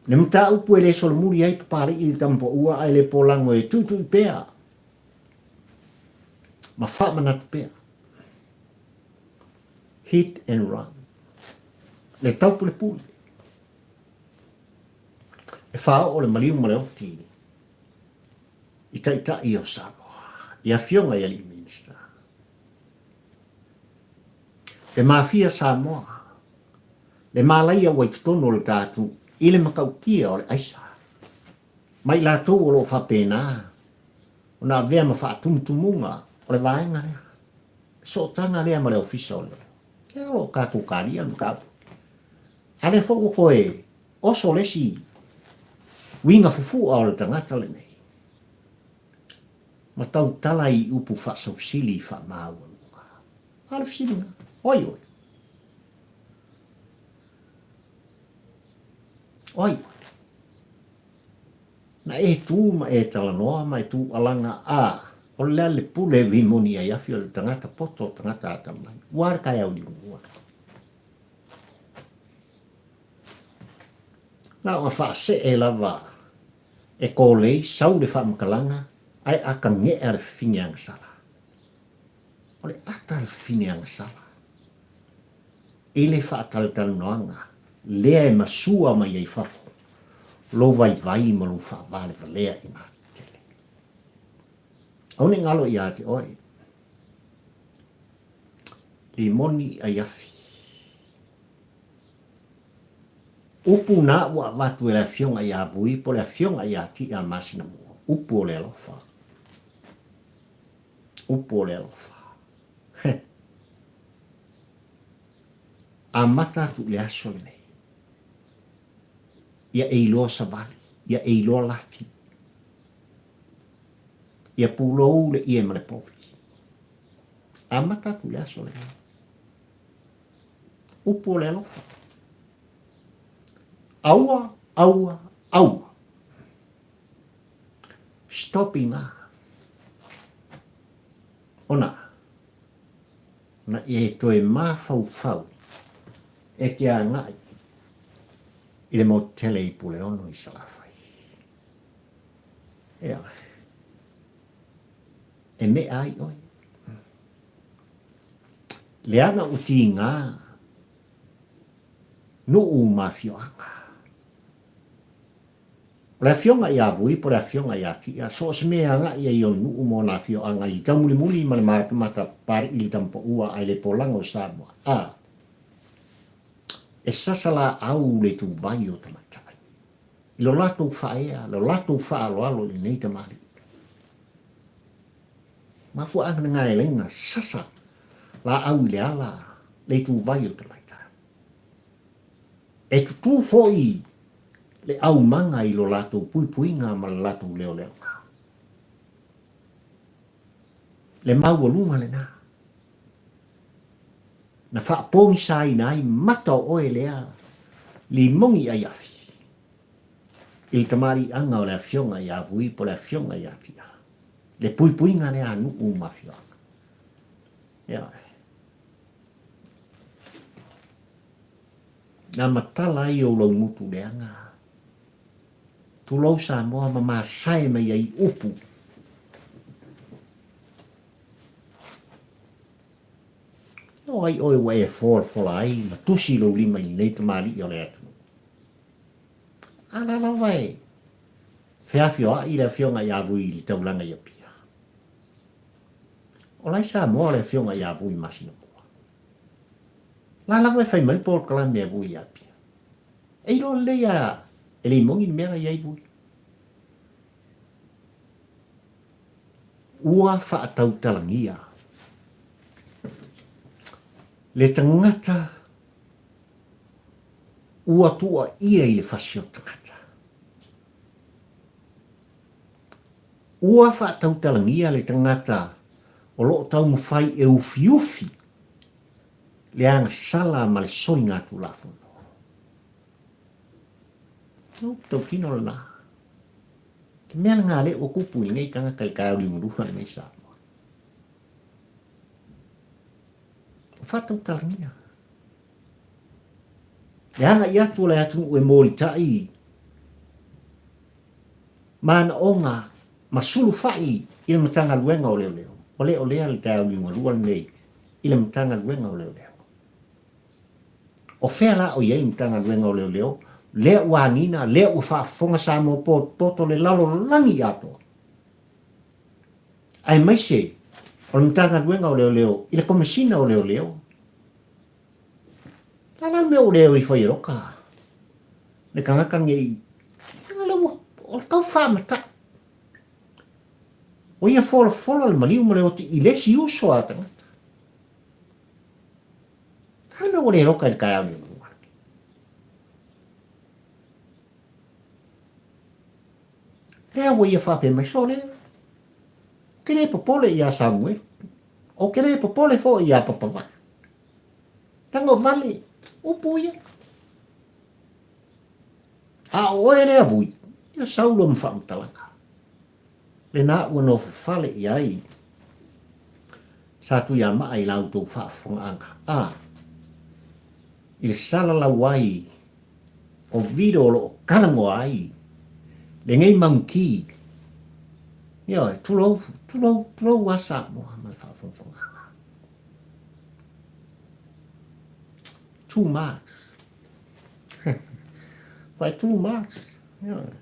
Le mataupu e le solomuli ai Papalii i le tamapaua ae le polago e tuitui pea ma faamanatu pea. Hit and run. Le taupulepule. E faaoo le maliu ma le oti i Taitai o Samoa, i Afioga i Alii Minista. Le mafia Samoa, le malaia ua i totonu o le ta atunuu i le matautia o le aisa, ma i latou o lo o faapena ona avea ma faatumutumuga o le vaega lea, le sootaga lea ma le Ofisa o Leoleo. Lea o lo o tatou talia le mataupu. A lea foi ua toe oso le isi uiga fufu'a o le tagata lenei, ma tautala i upu faasausili faamaualuga. A o le fesiliga, o ai oe? O ai oe? Na e tu ma e talanoa ma e tuualaga a. O le a le pule e limoni ai afi o le tagata poto o tagata atamai. Ua le taeao liunua. Na ona faasee lava e kōlei sau le faamatalaga ae atage'a le fafine agasala. O le ata a le fafine agasala i le faatalatalanoaga lea e masua mai ai fafo lou vaivai ma lou faavalevalea i matetele. Aua ne i galo ia te oe. Limoni ai afi. Upu na ua avatu e le Afioga ia Vui po le Afioga ia Ti'a Masinamua, upu o le alofa. Upu o le alofa. Heh. Amata atu i le aso lenei. Ia e iloa savali, ia e iloa lafi. Ia pulou le ie ma le povi. Amata atu i le aso lenei. Upu o le alofa. Aua, aua, aua. Stop i ngā. Ona, na e toe māwhauwhau e te agai i le motu tele i Puleono i Salafai. Ea, e mea ai oe. Leaga ua tiga nuu ma afioaga. O le afioga ia Vui po o le afioga ia Tia, so o se mea e agai ai ona nuu ma ona afioaga i le taumulimuli ma le matamata Papali'i i le Tamapaua ae le polaga o Samoa, a e sasa laau le ituvai o tamaitai i lo latou faaea, lo latou faaaloalo i lenei tamalii. Mafuaaga na gaelaiga sasa laau i le ala le ituvai o tamaitai. E tutū foi le aumaga i lo latou puipuiga ma le latou leoleoga. Le maualuga lena na faapogisaina ai mata o oe lea limogi ai afi i le tamaliiaga o le Afioga ia Vui po o le Afioga ia Tia. Le puipuiga lea a nuu ma afioaga. Ioe. Na matala ai ou laugutu leaga. Tulou Samoa ma masae mai ai upu. O ai oe ua e folafola ai ma tusi lou lima i lenei tamalii o le atunuu? A la lava e feafioai le Afioga ia Vui i le taulaga i Apia. O la i Samoa le Afioga ia Vui Masinamua. La lava e fai mai le polokalame a Vui i Apia. E iloa lelei a e le moni le mea la i ai Vui. Ua faatautalagia le tagata ua tuuaia i le fasi o tagata. Ua faatautalagia le tagata o lo o taumafai e ufiufi le agasala ma le soligatulafono. O upu tautino lena. Le mea lena lea ua tupu i lenei tagata i le taeao liugalua lenei Samoa. Ua faatautalagia. Le agai atu o le atunuu e molitai manaoga ma sulufai i le Matagaluega o Leoleo. Ua le o lea le taeao liugalua lenei i le Matagaluega o Leoleo. O fea la o i ai le Matagaluega o Leoleo? Lea ua agiga, lea ua faafofoga Samoa potopoto le lalolagi atoa. Aemaise o le Matagaluega o Leoleo i le Komesina o Leoleo. La la le mea ua le o ifo ai e loka le tagata lenei. Leaga lea ua, o le tau faamatai. Ua ia folafola le maliu ma le oti i le isi uso a tagata. A le mea ua le loka i le taeao nei o Lea ua ia faapea mai, sole, ou te le popole iā Samuelu, ou te le popole foi iā Papavaa. Leaga o vale, upu ia. A o oe lea Vui, ia sau loa ma faamatalaga. Lena ua nofofale i ai Satuiamaa i la outou faafofogaaga, a i le salalau ai o vilo o lo o talanoa ai lenei maunki, ioe, tulou, tulou, tulou lava Samoa ma le faafogafogaaga. Too much. Why too much? Ioe.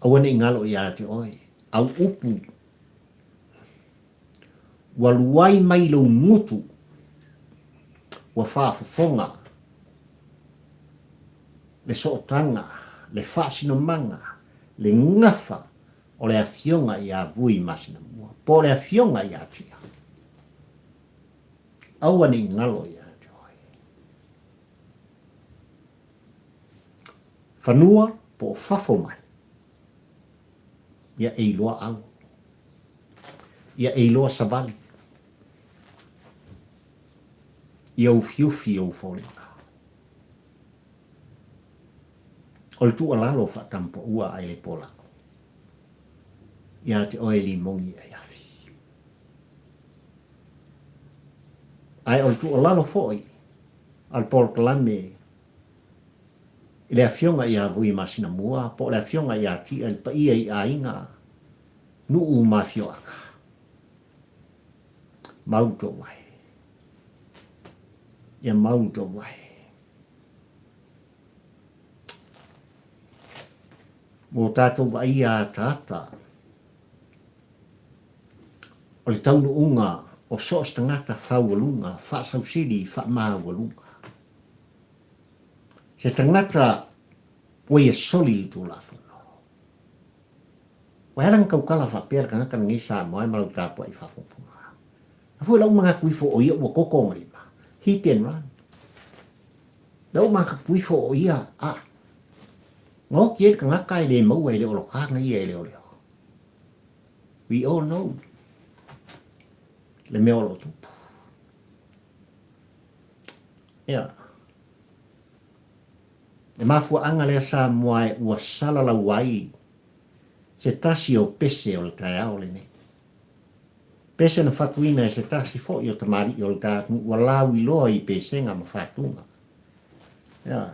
Aua ne i galo ia te oe, au upu ua luai mai lou gutu, ua faafofoga le sootaga, le faasinomaga, le gafa o le Afioga ia Vui Masinamua, po o le Afioga ia Tia. Aua ne i galo ia te oe. Fanua po o fafo mai, ia e iloa alo, ia e iloa savali, ia ufiufi ou foliga. O le tuualalo faatampoua ae le polago, ia te oe limogi e afi. Ae o le tuualalo foi a le polokalame i le Afioga ia Vui Masinamua po o le Afioga ia Tia i le paia i aiga, nuu ma afioaga. Mau tou vae. Ia mau tou vae. Mo tatou vaaia ataata o le taunuuga o so o se tagata faualuga, faasausili, faamaualuga. Se tagata ua ia soli le Tulafono. Ua ala na tautala faapea le tagata lenei Samoa e ma lau tapuai faafogafoga. A foi lau manatu ifo o ia ua koko ona lima. Hit and run. Lau manatu ifo o ia, a, na oti ai le tagata e le maua e le oloka ia e leoleo. We all know le mea o lo o tupu. Ia. Le mafuaaga lea Samoa e ua salalau ai se tasi o pese o le taeao lenei. Pese na fatuina e se tasi foi o tamalii o le ta atunuu ua lauiloa i pesega ma fatuga. Ia.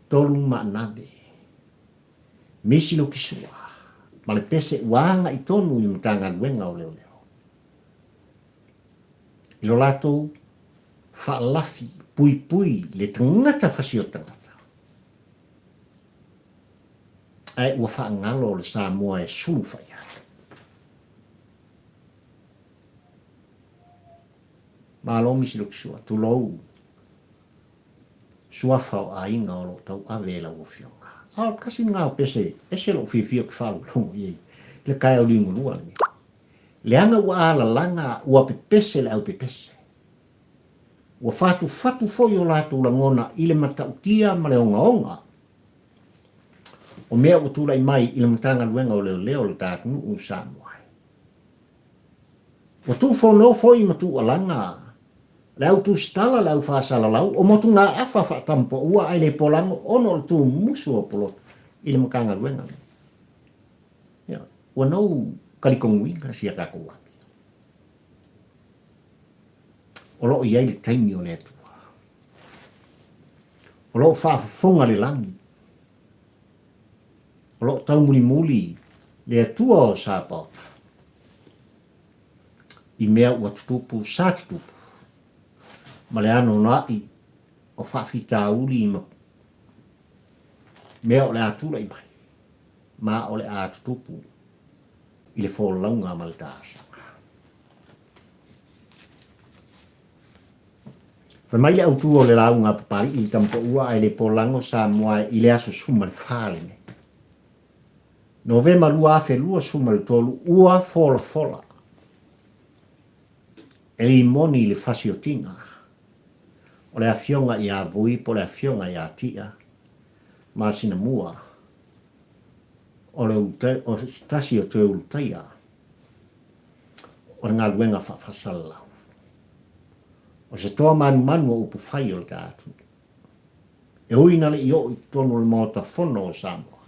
Tolu maanave. Misi Lukisua, ma le pese ua agai tonu i le Matagaluega o Leoleo. I lo latou faalafi puipui le tagata fasi o tagata, ae ua faagalo le Samoa e sulu fai ai. Malo Misi Lukisua, tulou. Suafa o aiga o lo o tauave e lau Afioga. A o le tasi lena o pese, ese lou fiafia ou te faalogologo i ai i le taeao liugulua lenei. Leaga ua alalaga, ua pepese le aupepese. Ua fatufatu foi o latou lagona i le matautia ma le ogaoga o mea ua tulai mai i le Matagaluega o Leoleo o le ta atunuu o Samoa. Ua tuufono foi ma tuualaga le au tusitala, le au faasalalau, o motugaafa faatampoua ae le polago ona o le tumusu o poloto i le Matagaluega lenei. Ia, ua nou talitonuina si a tatou amio. O lo o i ai le taimi o le Atua. O lo o faafofoga le lagi. O lo o taumulimuli le Atua o Sapaota i mea ua tutupu sa tutupu ma le anoanoai o faafitauli ma mea o le a tulai mai ma o le a tutupu i le folauga ma le taasaga. Fai mai le autu o le lauga a Papali'i i le Tamapaua ae le polago Samoa i le aso 14 lenei. Novema 2023 ua folafola e limoni le fasiotiga o le Afioga ia Vui po o le Afioga ia Tia Masinamua o le o se tasi o toe ulutaia o le galuega faafasalalau. O se toa manumanu o upufai o le ta atunuu. E ui ina le i oo i totonu o le Maota Fono o Samoa,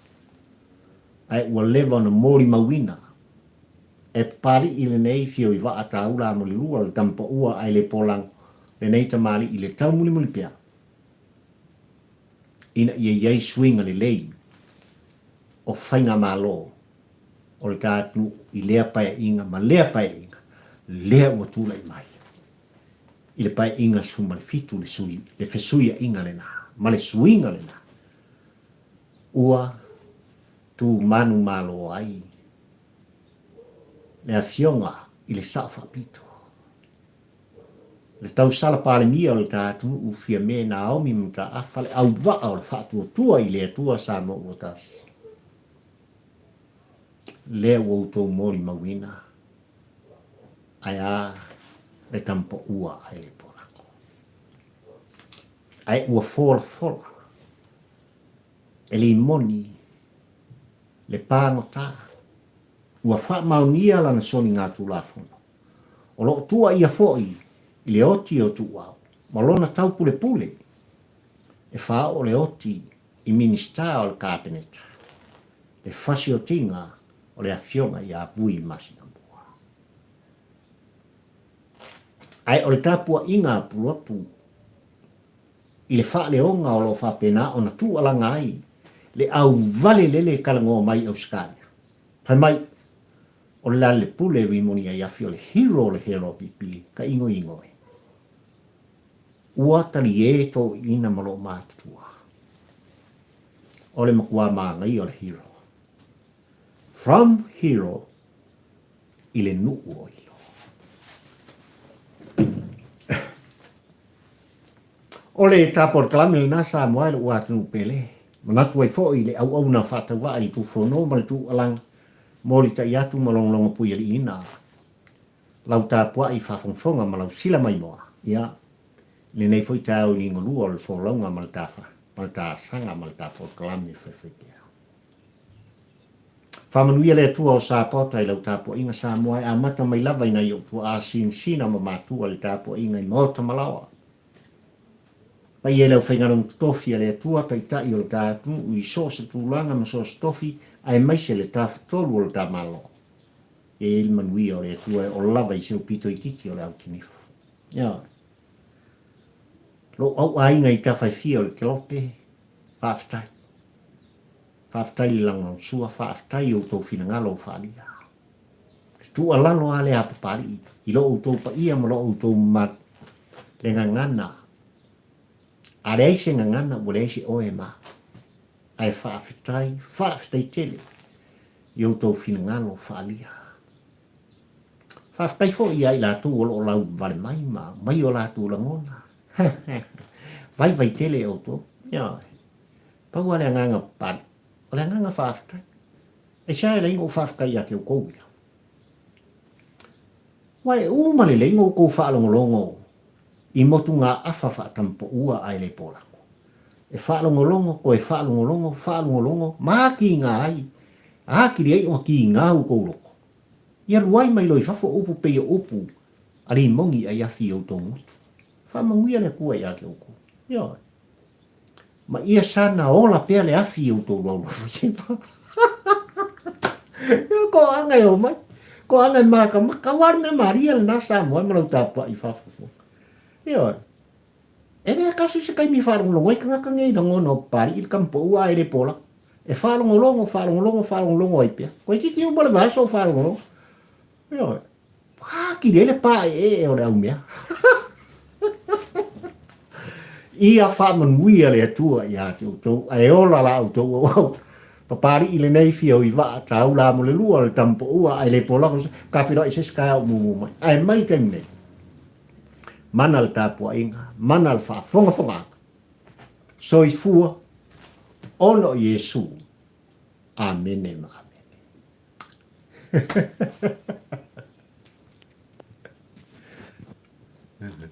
ae ua leva ona molimauina e Papali'i lenei Fioivaa Taula Amolilua le tama paua ae le polago lenei tamalii le taumulimuli pea ina ia i ai suiga lelei o faigamalo o le ta atunuu i lea paeaiga ma lea paeaiga lea ua tulai mai i le paeaiga 17 le sui, le fesuiaiga lena ma le suiga lena ua tu manumalo ai le Afioga i le Sao Faapito, le tausala Palemia o le ta atunuu Fiame Naomi Mataafa, le auvaa o le faatuatua i le Atua Samoa ua tasi. Lea ua outou molimauina, ae a le tama paua ae le polago. Ae ua folafola e limoni le pagota, ua faamaonia lana soligatulafono. O lo o tuuaia foi i le oti o Tuuau ma lona taupulepule e faaoo le oti i Minisita o le Kapeneta, le fasiotiga o le Afioga ia Vui Masinamua. Ae o le tapuaiga a Pulotu i le faaleoga o lo o faapena ona tuualaga ai le auvale lele e talanoa mai i Ausetalia. Fai mai, o le Lalelepule Rimoni Aiafi o le hero o le hero pipi ka igoigo e. Ua talie toeaiina ma loo matutua. O le matua manaia o le hero. From hero i le nuu o Ilo. O le tapolokalame lena Samoa e lou atunuu pele. Manatu ai foi i le auauna faatauvaa i le Tufono ma le Tuualaga, molitai atu ma logologo puialiiina lau tapuai faafogafoga ma lau sila maimoa, ia, i lenei foi taeao i ligalua o le folauga ma le tafa, ma le tasaga ma le tapolokalame faifaipea. Faamanuia le Atua o Sapota i lau tapuaiga Samoa e amata mai lava i nai ou tuaa sinasina ma matua i le tapuaiga i maota ma laoa. Paia i le aufaigaluega totofi a le Atua, Taitai o le ta atunuu i so o se tulaga ma so o se tofi, aemaise le Tafatolu o le ta Malo. Ia i ai le manuia o le Atua e ola lava i si ou pito itiiti o le autinifu. Ioe. Lou au aiga i tafa e fia o le Kelope, faafetai. Faafetai le lagolagosua, faafetai i outou finagalo ua faaalia. Le tuualalo lava lea a Papalii i lo outou paia ma lo outou mamalu, le gagana, a leai se gagana ua leai se oe ma au. Ae faafetai, faafetai tele i outou finagalo faaalia. Faafetai foi ia i latou o lo o lauvale mai ma aumai o latou lagona. Vaivai tele outou. Ioe. Pau lava le agaga papale, o le agaga faafetai. Aisea e leai ona ou faafetai ia te outou ia? Ua e uma lelei ona outou faalogologo i motugaafa faatamapaua ae le polago. E faalogologo, toe faalogologo, faalogologo, ma atiga ai, atili ai ona tiga outou loto. Ia luai mai loa i fafo upu pei o upu a limoni ai afi i outou gutu. Faamanuia le Atua ia te outou. Ioe. Ma ia sana ola pea le afi i outou luauluafusipa. Ia ko anga e omai. Ko anga e makamaka. Aua le mea malie lena Samoa ma lau tapuai i fafo. Ioe. E le tasi se taimi e faalogologo ai tagata nei i lagona o Papalii i le tama paua ae le pola. E faalogologo, faalogologo, faalogologo ai pea. Toeitiiti uma le vaiaso o faalogologo. Ioe. Atili ai le paeee o le aumea. Ia faamanuia le Atua ia te outou, ae ola la outou auau. Papalii lenei fia o i vaa, taula mo le lua, le tama paua, ae le pola, ka feiloai se isi taeao mumu mai. Ae mai le taimi nei, mana le tapuaiga, mana le faafogafogaaga. Soifua ona o Iesu. Amene ma amene.